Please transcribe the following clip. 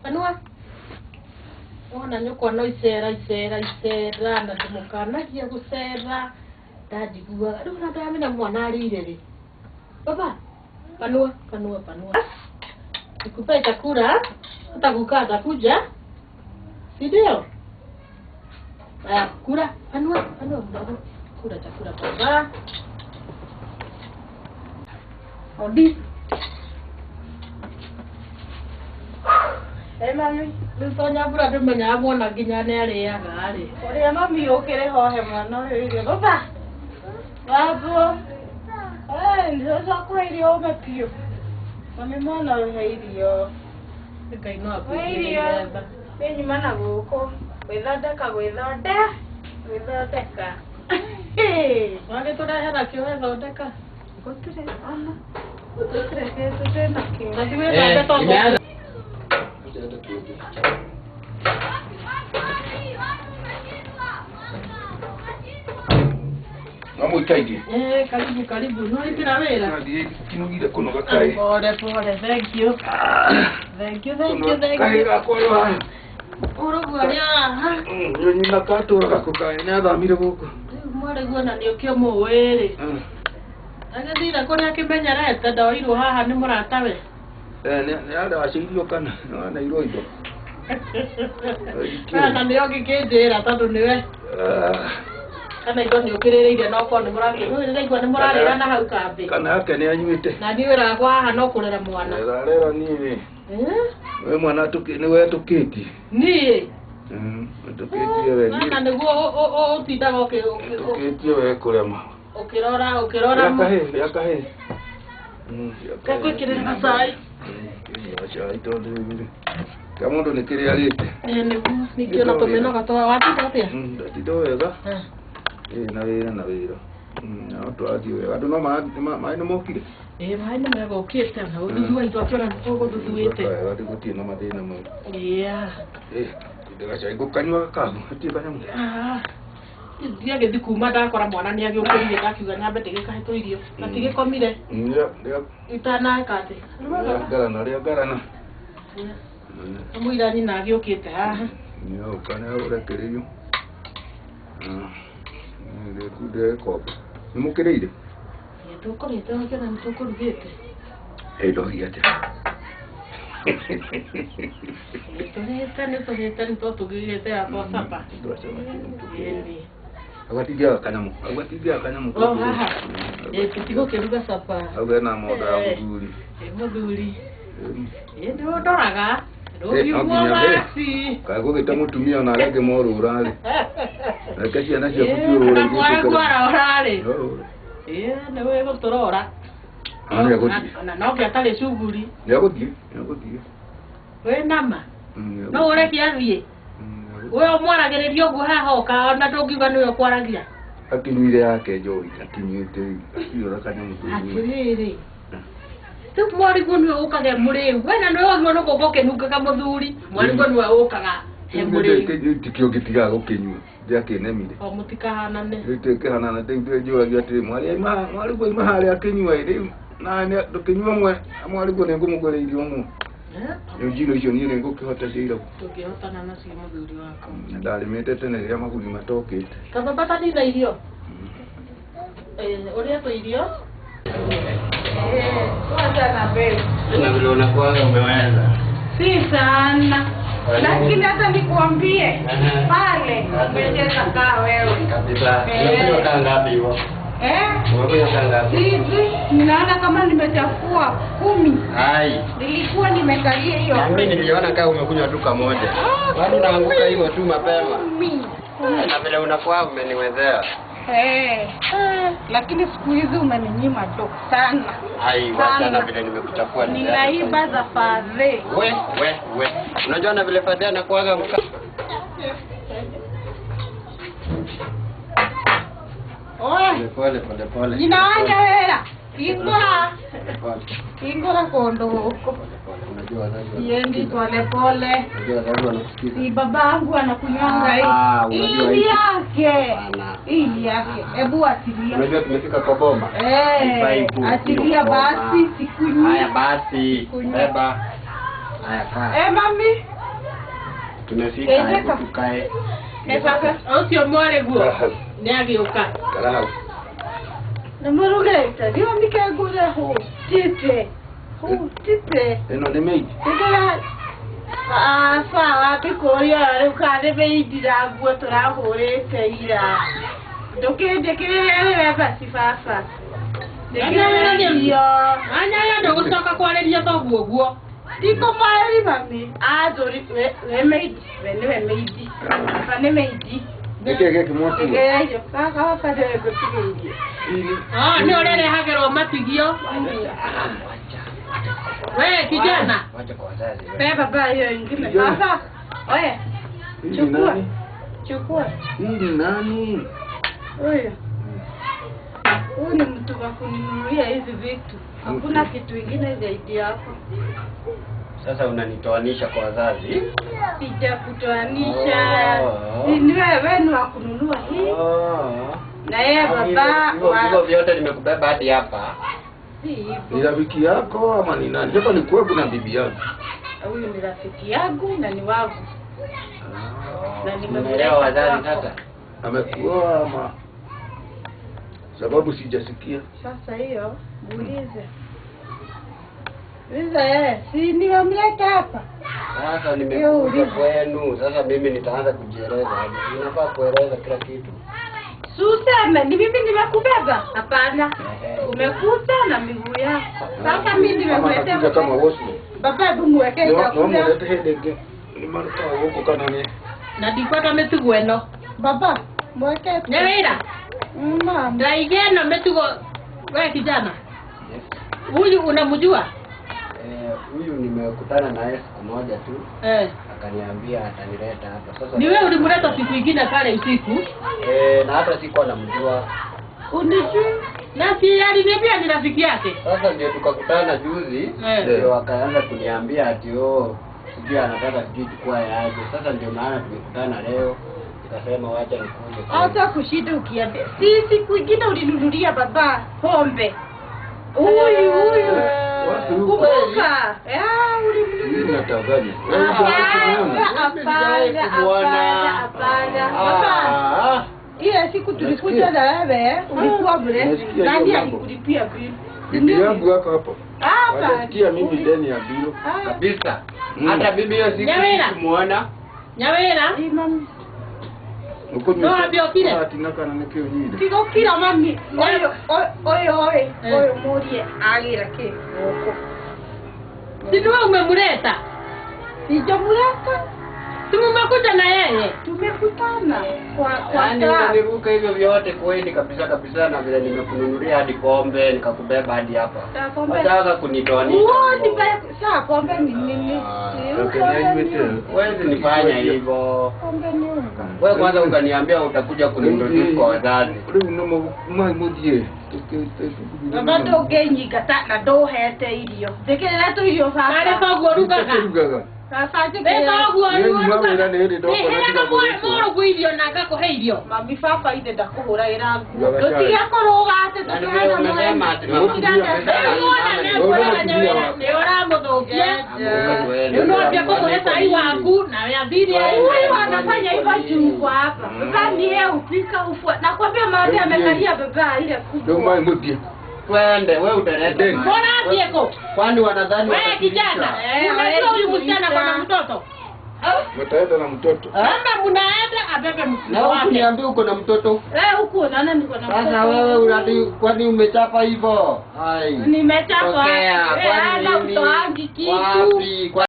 Panua. Wona nyũkwa no icera icera icera na ndĩmũkanagia gũcera ndanjiguaga rĩu ona ndamenya mwana arĩire rĩ. Baba, panua, panua, panua. Nikupe chakula, hata kukaa atakuja. Si ndio? Haya, kula, panua, panua mdogo. Kula chakula baba. Odi. Hey, mami. Rĩu to nyambura ndĩmenyaga mwana nginya nĩ arĩaga rĩ. Ũrĩa mami ũkĩrĩ hohe mwana ũyũ irio. Baba. Babu. Eh, ndĩroca irio ũme biũ. Mami mwana ũyũ he irio. Ngai no He irio. akuigĩrĩire tha. Nĩ nyuma na gũkũ. Gwĩthondeka gwĩthondeka. Wagĩtũrehera kĩ wethondeka? Gũtirĩ ona. Gũtirĩ kĩndũ twĩna kĩo. Na ti wĩthambe tondũ Namũikaire. Eh, karibu karibu. Nĩ wĩkĩra wĩra? Nathiĩ kinugire kũnoga kaĩ. Pole pole, thank you. Thank you, thank you, thank Kaĩ you. gakwa rĩ haha. Ũrũguo arĩ haha. Nyina katũraga kũ kaĩ nĩ athamire gũkũ. Rĩu mwarĩguo na nĩ ũkĩmũĩ rĩ. Agĩthire kũrĩa akĩmenyerete ndoirwo haha nĩ mũratawe. Nĩ aracĩirio kana nĩ waneirwo indo. Na nĩo ngĩkĩnjĩra tondũ nĩwe kana indo nĩ ũkĩrĩrĩire no korwo nĩ mũrakĩrĩire nĩ mũrarĩra na hau kambĩ. Kana yake nĩ anyuĩte. Na niĩ wĩra wakwa haha no kũrera mwana. Rera niĩ rĩ. Eh? We mwana nĩ wetũkĩtie. Niĩ. Wetũkĩtie we Na niĩ. nĩguo ũtindaga Wetũkĩtie we kũrema. ũkĩrora ũkĩrora. Rĩa kahĩĩ, rĩa kahĩĩ. Ngagwĩkĩrĩra gacai. Gacai tondũ rĩu rĩ. Kĩa mũndũ nĩ kĩrĩa arĩte. Nĩguo ningĩ ona tũmĩnoga twa watinda atĩa? Ndatinda wega. Na wĩra na wĩra. No tũrathiĩ wega. Andũ no maĩ nĩ mokire. Ĩĩ maĩ nĩ megũkĩte na ũthuthu wa indo akĩona nĩ tũgũthuthuĩte. Wega gũtirĩ na mathĩna mau. Yeah. Gacai ngũkanyua gakagu hatirĩ kanyamũ. Ndiagĩthiĩ kuma ndakora mwana nĩ agĩũkĩrire ndakiuga nyambe ndĩgĩkahe tũirio na tigĩkomire itaneka atĩ. Rĩa ngarana rĩa ngarana. Mũira nyina agĩũkĩte haha. Nĩoka nĩũrekereirio. Ndĩgĩkombe. Nĩ mũkĩrĩire? Tũkũrĩte wakĩona nĩ tũkũrugĩte. Ndohi atĩa? Tũrĩte nĩ tũrĩte nĩ tũtũgĩrĩte yakwa capa. Ĩni. Agatingiaga kanyamũ. Agatingiaga kanyamũ. O haha. Tũtigũkĩruga capa. Hau hena mondo ya mũthuri. Mũthuri. Ĩ nĩ ũndoraga. Rũgiumwo waci. Kaĩ gũgĩta mũtumia ona arĩa angĩ morũra rĩ. Reke ciana ciaku ciũrũre. Na mwarĩguo arora rĩ. Ĩ nĩ wĩ gũtũrora. Nĩegũthiĩ. Na no ke atarĩ cuguri. Nĩegũthiĩ. Nĩegũthiĩ. Wĩ nama. No ũreke athiĩ. We ũmwaragĩrĩria ũguo haha oka ona ndũngiuga nĩwe ũkwaragia. Akinyuire yake njohi akinyuĩte akinyuĩra kanyamũ. Atĩrĩrĩ. Rĩu mwarĩguo nĩwe ũkaga e mũrĩu. We na nĩwe wagĩrĩirwo nĩ gũka ũkĩnungaga mũthuri. Mwarĩguo nĩwe ũkaga e mũrĩu. Tikĩo ngĩtigaga gũkĩnyua. Ndiakĩnemire. O mũtikahanane. Rĩu tũkĩhanana rĩu ndĩnjũragia atĩrĩ mwarĩguo aima harĩa akĩnyua rĩu na ndũkĩnyua mwe mwarĩguo nĩ ngũmũgũrĩra irio mwe. Rĩu njino icio niĩ nĩ ngũkĩhota cia irabu. Ndũngĩhotana nacio mũthuri wakwa. Ndarĩmĩte tene rĩrĩa maguni matokĩte. Kababa tanina irio. Ũrĩa tũ irio. Poa sana babe. Na vile unakuwaga umeweza. Si sana. Lakini hata nikuambie pale umecheza kaa wewe. Kabisa. Umekunywa kaa ngapi hivyo? Umekunywa kaa ngapi? Hivi ninaona kama nimechafua 10. Hai. Nilikuwa nimekalia hiyo. Mimi niliona kama umekunywa tu kamoja. Bado unaanguka hivyo tu mapema. 10. Na vile unakuwa umeniwezea. Lakini siku hizi umeninyima do sana. Hai, wacha na vile nimekuchafua. Ninaiba za fadhe. We. Unajua na vile fadhe anakuaga mka. Oe. Pole pole pole. Ninaanja hela. Ingora. Ingora kondo huko. Unajua wazazi. Siendi pole pole. Unajua wazazi wanakusikiza. Si babangu anakunywanga hii. Hii yake. Hii yake. Hebu asilia. Unajua tumefika kwa boma. Asilia basi sikunywi. Haya basi. Beba. Haya kaa. Mami. Tumefika hebu tukae. Ucio mwarĩ guo nĩ agĩũka. Karahau. Nĩ mũrugĩte riũ nikengũre hũtĩte hũtĩte. Ĩno nĩ maid. Nĩndĩra baba wambĩkũria rĩu kana nĩ maid na nguo tũrahũrĩte ira. Ndũkĩnjĩkĩrĩre rĩwe basi baba. Njĩkĩrĩre irio. Anya ndũgũcoka kwarĩria thoguo ũguo. Ndikũmwarĩria mami. Athuri we maid we nĩwe maid. Baba nĩ maid. Nĩkĩĩ gĩkĩ mwatigwo? Njĩkĩrĩre irio. Baba baba nĩwe ngũtigĩirie. Nĩ ũrerehagĩrwo matigio. We kijana. Wacha kwa wazazi. Pe baba hiyo ingine. Baba. Oye. Chukua. Chukua. Hii ni nani? Huyu. Huyu ni mtu wa kuninunulia hizi vitu. Hakuna kitu ingine zaidi yako. Sasa unanitoanisha kwa wazazi? Sijakutoanisha. Ni wewe ni wa kununua hii. Na yeye baba hivyo vyote nimekubeba hadi hapa. Ni rafiki yako ama ni nani? Hapa ni kwetu na bibi yako. Huyu ni rafiki yangu na ni wangu. Na nimemlea wazazi sasa. Amekuoa ama sababu sijasikia. Sasa hiyo muulize. Uliza yeye, si niwamleta hapa. Sasa nimekuja kwenu. Sasa mimi nitaanza kujieleza. Ninafaa kueleza kila kitu. Suseme, ni mimi nimekubeba? Hapana. Umekuta na miguu yako. Sasa mimi nimekuletea kama wosu. Baba hebu muwekee chakula. Niwamlete hedege. Ni maruka huko kana ni. Na ndikwenda mĩtugo ĩno. Baba, mweke. Nyawira. Mama. Ndaige ĩno mĩtugo we kijana. Huyu unamjua? Huyu nimekutana naye siku moja tu. Akaniambia atanileta hapa. Sasa ni wewe ulimleta siku nyingine pale usiku? Na hata sikuwa namjua. Unijui? Na si aliniambia ni rafiki yake. Sasa ndio tukakutana juzi, ndio akaanza kuniambia ati sijui anataka sijui chukua yaje. Sasa ndio maana tumekutana leo. Nikasema wacha nikuje. Hata kushinda ukiambia. Si siku nyingine ulinunulia baba pombe. Huyu huyu. Kumbuka. Ulimnunulia. Natazama. Hapana. Baba. Ile siku tulikuja na wewe, ulikuwa bure. Nani alikulipia bill? Bibi yangu yako hapo. Hapa. Nasikia mimi deni ya bill. Kabisa. Hata bibi hiyo siku sikumuona. Nyawira. Mami. No abiokire. Atinaka na nikio nyire. Tigokira mami. Oyo oyo oyo murie agira ki guku. Si ndio umemleta? Sijamleta. Tumekuja na yeye. Tumekutana kwa yaani unaniruka hivyo vyote kweli kabisa kabisa, na vile nimekununulia hadi pombe nikakubeba hadi hapa. Nataka kunitoanisha. Uoni saa pombe ni nini? Wewe nifanya hivyo. Pombe ni unga. Wewe kwanza ukaniambia utakuja kunintroduce kwa wazazi. Baba ndũngĩnyingata na ndũhete irio. Njĩkĩrĩre tũirio baba. Arĩ koguo rugaga. Baba njĩkĩrĩre. Koguo rugaga. Nĩheaga mũrũguo irio na ngakũhe irio. Mami baba ithe ndakũhũragĩra nguo. Tũtige kũrũga atĩ tũkĩhena mũgeni. Nĩ ũramũthũkia. Rĩu no ambia kũmũhe cai waku na athire. Huyu anafanya hivyo juu kwa hapa. Baba ni yeye upika ufua. Nakwambia maji amekalia baba ile kubwa. Ndio Twende, wewe utaleta. Mbona atie ko? Kwani wanadhani wewe kijana, unajua huyu msichana kwa mtoto? Mtaenda na mtoto. Kama mnaenda abebe mtoto. Na wewe uniambie uko na mtoto? Huku unaona niko na mtoto. Sasa wewe unadai kwani umechapa hivyo? Hai. Nimechapa. Kwani Ana mtoangi kitu. Wapi?